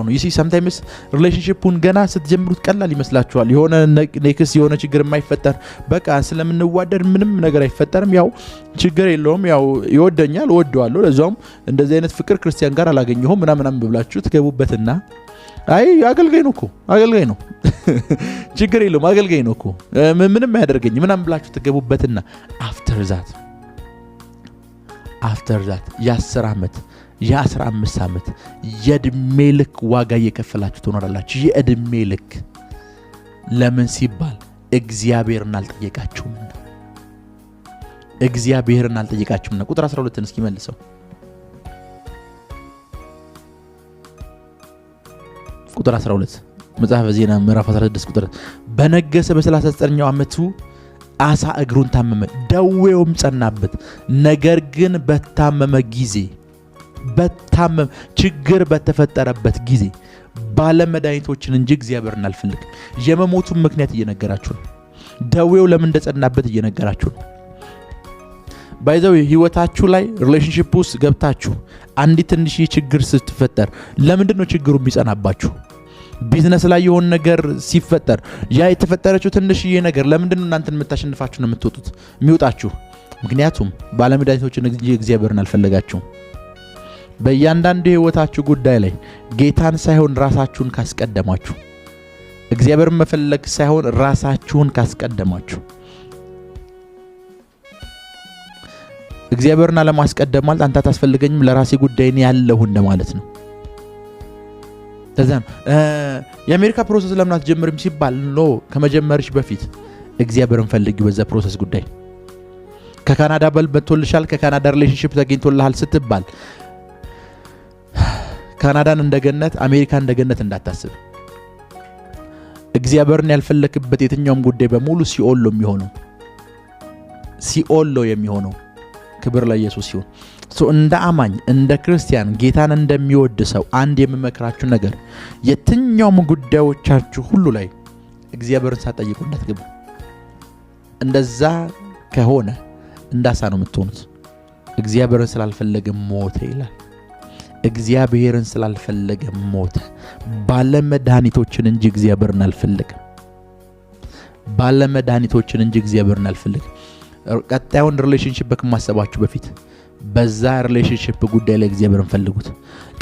ነው። You see, sometimes relationship ኡን ገና ስትጀምሩት ቀላል ይመስላችኋል። የሆነ next የሆነ ችግር የማይፈጠር፣ በቃ ስለምንዋደድ ምንም ነገር አይፈጠርም፣ ያው ችግር የለውም፣ ያው ይወደኛል፣ እወደዋለሁ፣ ለዛውም እንደዚህ አይነት ፍቅር ክርስቲያን ጋር አላገኘሁም ምናምናም ብላችሁ ትገቡበትና አይ አገልጋይ ነው እኮ፣ አገልጋይ ነው፣ ችግር የለውም፣ አገልጋይ ነው እኮ፣ ምንም አያደርገኝ ምናምን ብላችሁ ትገቡበትና after that የ10 ዓመት፣ የ15 ዓመት፣ የእድሜ ልክ ዋጋ እየከፈላችሁ ትኖራላችሁ። የእድሜ ልክ። ለምን ሲባል እግዚአብሔርን አልጠየቃችሁምና። እግዚአብሔርን አልጠየቃችሁምና። ቁጥር 12ን እስኪ መልሰው። ቁጥር 12፣ መጽሐፈ ዜና ምዕራፍ 16 ቁጥር፣ በነገሰ በ39ኛው ዓመቱ አሳ እግሩን ታመመ፣ ደዌውም ጸናበት። ነገር ግን በታመመ ጊዜ፣ በታመመ፣ ችግር በተፈጠረበት ጊዜ ባለመድኃኒቶችን እንጂ እግዚአብሔርን አልፈልግም። የመሞቱን ምክንያት እየነገራችሁ ነው። ደዌው ለምን እንደጸናበት እየነገራችሁ ነው። By the way፣ ህይወታችሁ ላይ relationship ውስጥ ገብታችሁ አንዲት ትንሽ ችግር ስትፈጠር ለምንድን ነው ችግሩ የሚጸናባችሁ? ቢዝነስ ላይ የሆነ ነገር ሲፈጠር ያ የተፈጠረችው ትንሽዬ ነገር ለምንድን ነው እናንተን የምታሸንፋችሁ ነው የምትወጡት የሚወጣችሁ? ምክንያቱም ባለመድኃኒቶችን እንጂ እግዚአብሔርን አልፈለጋችሁም። በእያንዳንዱ የህይወታችሁ ጉዳይ ላይ ጌታን ሳይሆን ራሳችሁን ካስቀደማችሁ፣ እግዚአብሔርን መፈለግ ሳይሆን ራሳችሁን ካስቀደማችሁ፣ እግዚአብሔርን አለማስቀደም ማለት አንተ አታስፈልገኝም፣ ለራሴ ጉዳይ እኔ ያለሁ እንደማለት ነው። ለዛ ነው የአሜሪካ process ለምን አትጀምርም ሲባል no፣ ከመጀመርሽ በፊት እግዚአብሔርን ፈልጊው በዛ process ጉዳይ። ከካናዳ ባል መጥቶልሻል፣ ከካናዳ relationship ተገኝቶልሃል ስትባል ካናዳን እንደ ገነት፣ አሜሪካ እንደ ገነት እንዳታስብ። እግዚአብሔርን ያልፈለክበት የትኛውም ጉዳይ በሙሉ ሲኦል ነው የሚሆነው። ሲኦል ነው የሚሆነው። ክብር ለኢየሱስ ይሁን። So እንደ አማኝ፣ እንደ ክርስቲያን፣ ጌታን እንደሚወድ ሰው አንድ የምመክራችሁ ነገር የትኛውም ጉዳዮቻችሁ ሁሉ ላይ እግዚአብሔርን ሳትጠይቁ እንዳትገቡ። እንደዛ ከሆነ እንደ አሳ ነው የምትሆኑት። እግዚአብሔርን ስላልፈለገ ሞተ ይላል። እግዚአብሔርን ስላልፈለገ ሞተ። ባለመድኃኒቶችን እንጂ እግዚአብሔርን አልፈለገም። ባለመድኃኒቶችን እንጂ እግዚአብሔርን አልፈለገም። ቀጣዩን relationship ከማሰባችሁ በፊት በዛ relationship ጉዳይ ላይ እግዚአብሔርን ፈልጉት።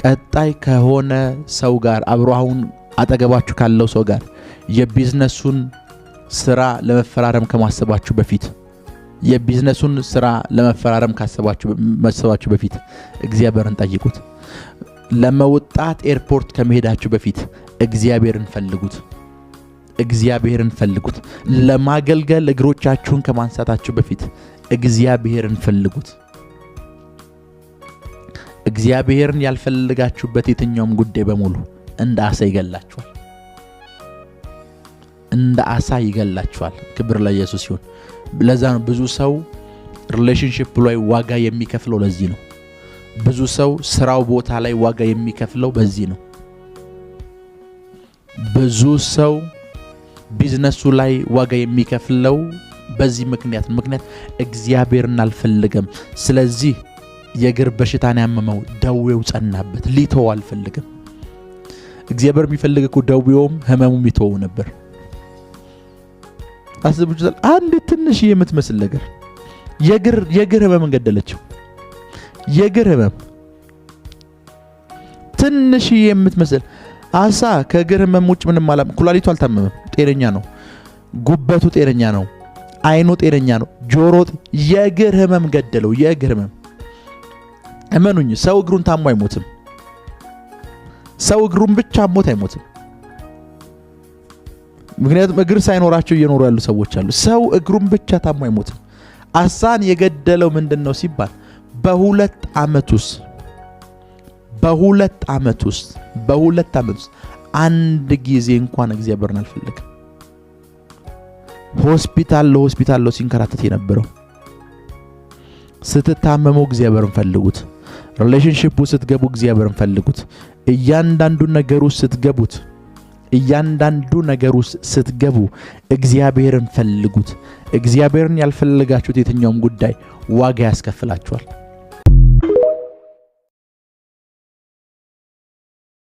ቀጣይ ከሆነ ሰው ጋር፣ አብሮ አሁን አጠገባችሁ ካለው ሰው ጋር የቢዝነሱን ስራ ለመፈራረም ከማሰባችሁ በፊት፣ የቢዝነሱን ስራ ለመፈራረም ካሰባችሁ ማሰባችሁ በፊት እግዚአብሔርን ጠይቁት። ለመውጣት airport ከመሄዳችሁ በፊት እግዚአብሔርን ፈልጉት። እግዚአብሔርን ፈልጉት። ለማገልገል እግሮቻችሁን ከማንሳታችሁ በፊት እግዚአብሔርን ፈልጉት። እግዚአብሔርን ያልፈለጋችሁበት የትኛውም ጉዳይ በሙሉ እንደ አሳ ይገላችኋል። እንደ አሳ ይገላችኋል። ክብር ለኢየሱስ ይሁን። ለዛ ነው ብዙ ሰው relationship ላይ ዋጋ የሚከፍለው፣ ለዚህ ነው። ብዙ ሰው ስራው ቦታ ላይ ዋጋ የሚከፍለው በዚህ ነው። ብዙ ሰው ቢዝነሱ ላይ ዋጋ የሚከፍለው በዚህ ምክንያት፣ ምክንያት እግዚአብሔርን አልፈለገም። ስለዚህ የእግር በሽታን ያመመው፣ ደዌው ጸናበት፣ ሊተው አልፈለገም። እግዚአብሔር ቢፈልግ እኮ ደዌውም ህመሙም ይተወው ነበር። አስቡት፣ አንድ ትንሽ የምትመስል ነገር የእግር ህመምን ገደለችው። የእግር ህመም፣ ትንሽ የምትመስል። አሳ ከእግር ህመም ውጭ ምንም አላም። ኩላሊቱ አልታመመም፣ ጤነኛ ነው። ጉበቱ ጤነኛ ነው። አይኑ ጤነኛ ነው። ጆሮ፣ የእግር ህመም ገደለው። የእግር ህመም። እመኑኝ፣ ሰው እግሩን ታሞ አይሞትም። ሰው እግሩን ብቻ አሞት አይሞትም። ምክንያቱም እግር ሳይኖራቸው እየኖሩ ያሉ ሰዎች አሉ። ሰው እግሩን ብቻ ታሞ አይሞትም። አሳን የገደለው ምንድን ነው ሲባል በ2 ዓመት ውስጥ፣ በ2 ዓመት ውስጥ፣ በ2 ዓመት ውስጥ አንድ ጊዜ እንኳን እግዚአብሔርን አልፈለገም። ሆስፒታል ለሆስፒታል ነው ሲንከራተት የነበረው። ስትታመሙ እግዚአብሔርን ፈልጉት። Relationship ውስጥ ስትገቡ እግዚአብሔርን ፈልጉት። እያንዳንዱ ነገር ውስጥ ስትገቡት፣ እያንዳንዱ ነገር ውስጥ ስትገቡ እግዚአብሔርን ፈልጉት። እግዚአብሔርን ያልፈለጋችሁት የትኛውም ጉዳይ ዋጋ ያስከፍላችኋል።